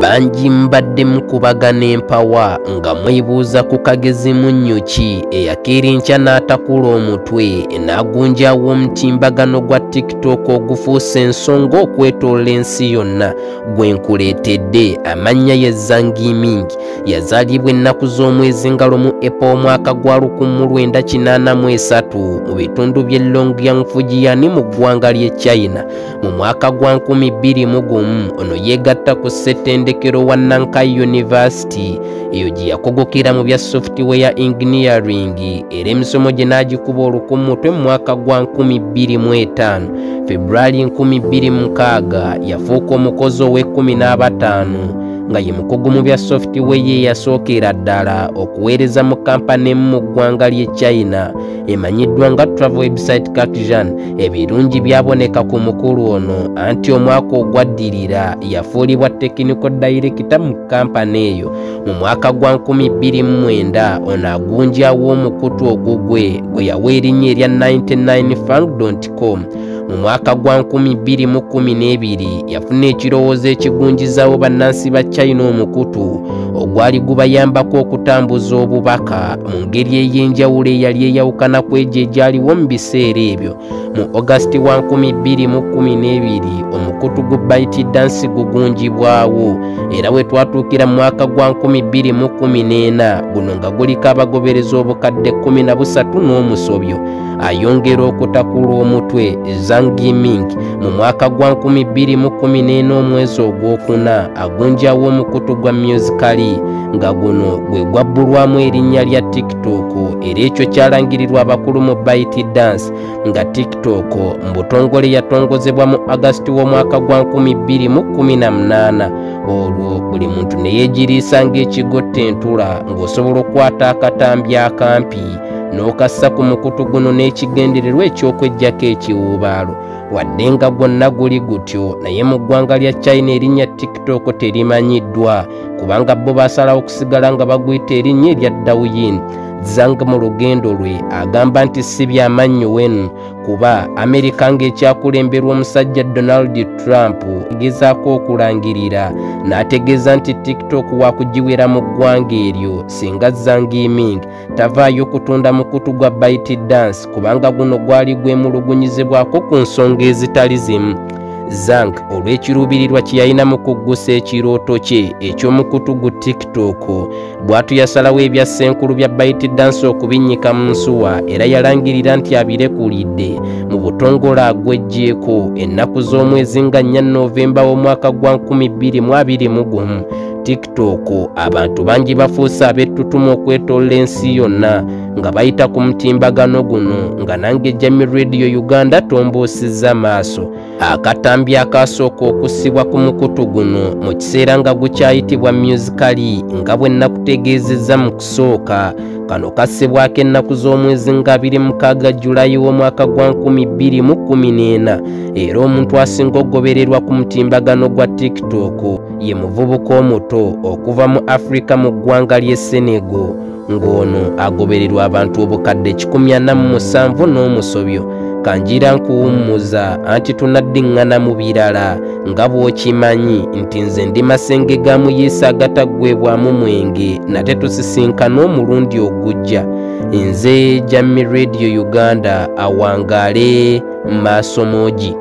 Bangi mbadde mukubagana empawa nga mwebuuza ku kagezi munnyo ki eyakeera enkya n'atakula omutwe n'agunjawo omutimbagano gwa TikTok ogufuuse ensonga okwetoola ensi yonna. Gwe nkuleetedde amannya ye Zhang Yiming. Yazaalibwa ennaku z'omwezi nga 1 April omwaka gwa 1983 mu bitundu by'e Longyang Fujian mu ggwanga ly'e China. Mu mwaka gwa 2001 ono yeegatta ku ssettendekero wa Nankai University, eyo gye yakogokera mu bya software engineering, era emisomo gye n'agikuba olukumutwe mu mwaka gwa 2005. February 2006 yafuuka omukozi ow'e15 nga ye mukugu mu bya software eyasookera ddala okuweereza mu kampani emu mu ggwanga ly'e China emanyiddwa nga travel website Kaxian. Ebirungi byaboneka ku mukulu ono anti omwaka ogwaddirira yafuulibwa technical director mu kampani eyo. Mu mwaka gwa 2009 ono agunjawo omukutu ogugwe gwe yawa erinnya erya 99fang.com. Mu mwaka gwa 2012 yafuna ekirowoozo ekigunjizaawo bannansi ba China omukutu ogwali gubayambako okutambuza obubaka mu ngeri ey'enjawulo eyali eyawukana ku egyo egyaliwo mu biseera ebyo. Mu August wa 2012 omukutu gu ByteDance gugunjibwawo, era we twatuukira mu mwaka gwa 2014 guno nga guliko abagoberezi obukadde 13 n'omusobyo. Ayongera okutakula omutwe Zhang Yiming mu mwaka gwa 2014 omwezi ogwokuna agunjawo omukutu gwa Musical.ly nga guno gwe gwabbulwamu erinnya lya TikTok, era ekyo kyalangirirwa abakulu mu ByteDance nga TikTok mu butongole yatongozebwa mu August w'omwaka gwa 2018. Olwo buli muntu ne yeegiriisa ng'ekigotta entula ng'osobola okukwata akatambi akampi n'okassa ku mukutu guno n'ekigendererwa eky'okweggyako ekiwuubaalo. Wadde nga gwonna guli gutyo, naye mu ggwanga lya China erinnya TikTok terimanyiddwa kubanga bo baasalawo okusigala nga baguyita erinnya erya Douyin. Zhang mu lugendo lwe agamba nti si byamannyo wenu kuba Amerika ng'ekyakulemberwa omusajja Donald Trump egezaako okulangirira n'ategeeza nti TikTok wakugiwera mu ggwanga eryo singa Zhang Yiming tavaayo kutunda mukutu gwa ByteDance kubanga guno gwali gwemulugunyizibwako ku nsonga ezitali zimu. Zhang olw'ekiruubirirwa kye yalina mu kuggusa ekirooto kye eky'omukutu gu TikTok, bw'atyo yasalawo ebya ssenkulu bya ByteDance okubinnyika mu nsuwa, era yalangirira nti abirekulidde mu butongole agweggyeko ennaku z'omwezi nga 4 Novemba w'omwaka gwa 2021. TikTok abantu bangi bafuuse ab'ettutumu okwetoola ensi yonna nga bayita ku mutimbagano guno, nga nange Jamie Radio Uganda tombuusizza maaso. Akatambi akasooka okussibwa ku mukutu guno mu kiseera nga gukyayitibwa Musical.ly nga bwe nnakutegeezezza mu kusooka, kano kassibwako ennaku z'omwezi nga 26 Julayi w'omwaka gwa 2014, era omuntu asinga okugobererwa ku mutimbagano gwa TikTok ye muvubuka omuto okuva mu Afrika mu ggwanga ly'e Senegal, ng'ono agobererwa abantu obukadde 147 n'omusobyo. Kanjira nkuwummuza anti tunaddiŋŋana mu birala nga bw'okimanyi nti nze ndi masenge ga Muyiisa agataggwebwamu mwenge, nate tusisinkana omulundi ogujja. Nze Jamie Radio Uganda, awangaale maaso moogi.